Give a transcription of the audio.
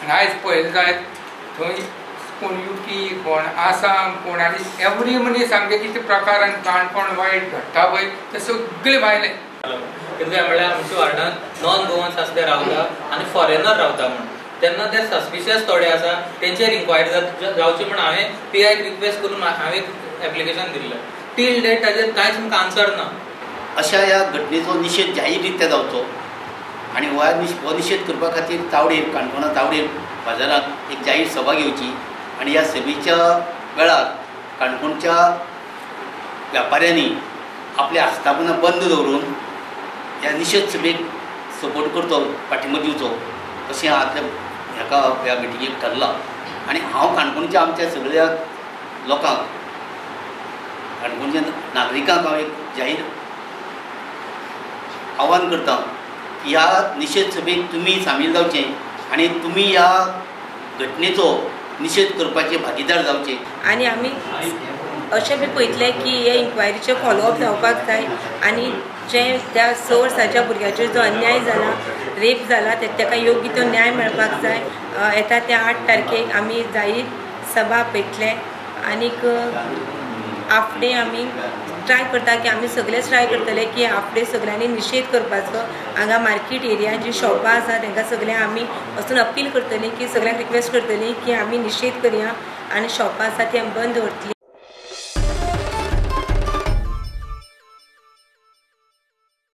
आनी आयज पळयलें जायत थंय कोण युपी, कोण आसाम, कोण आनी एवरी मनीस आमगे कितें प्रकार आनी काणकोण वायट घडटा पळय ते सगळे भायले. कितें काय म्हणल्यार आमच्या वार्डांत नॉन गोवन्स आसा ते रावता आनी फॉरेनर रावता म्हूण तेन्ना ते सस्पिशियस थोडे आसा तेंचेर इन्क्वायरी जावची म्हूण हांवें पीआयक रिक्वेस्ट करून हांवें एप्लिकेशन दिल्लें. टील डेट ताजेर कांयच आमकां आन्सर ना. अशा ह्या घटनेचो निशेध जाहीर रित्या जावचो आनी हो निशेध करपा खातीर तावडेर काणकोणा तावडेर बाजारांत एक जाहीर सभा घेवची आनी ह्या सभेच्या वेळार काणकोणच्या व्यापाऱ्यांनी आपली आस्थापनां बंद दवरून ह्या निशेध सभेक सपोर्ट करचो, पाठिंबो दिवचो अशें आदल्या ह्याका ह्या मिटिंगेक ठरलां. आनी हांव काणकोणच्या आमच्या सगळ्या लोकांक, काणकोणच्या नागरिकांक हांव एक जाहीर आव्हान करता की ह्या निशेध सभेक तुमी सामील जावचें आनी तुमी ह्या घटनेचो निशेध करपाचे भागीदार जावचे. आनी आमी अशें बी पळयतलें की हे इन्क्वायरीचें फॉलोअप जावपाक जाय आनी जे त्या 6 वर्साच्या भुरग्याचेर जो अन्याय जाला, रेप जाला, ताका योग्य तो न्याय मेळपाक जाय. येता त्या 8 तारखेक आमी जाहीर सभा आपयतले आनीक हाफ डे आमी ट्राय करता की आमी सगळेच ट्राय करतले की हाफ डे सगळ्यांनी निशेध करपाचो. हांगा मार्केट एरिया जी शॉपां आसा तांकां सगळ्यांक आमी वचून अपील करतली की सगळ्यांक रिक्वेस्ट करतली की आमी निशेध करया आनी शॉपां आसा ती आमी बंद दवरतली.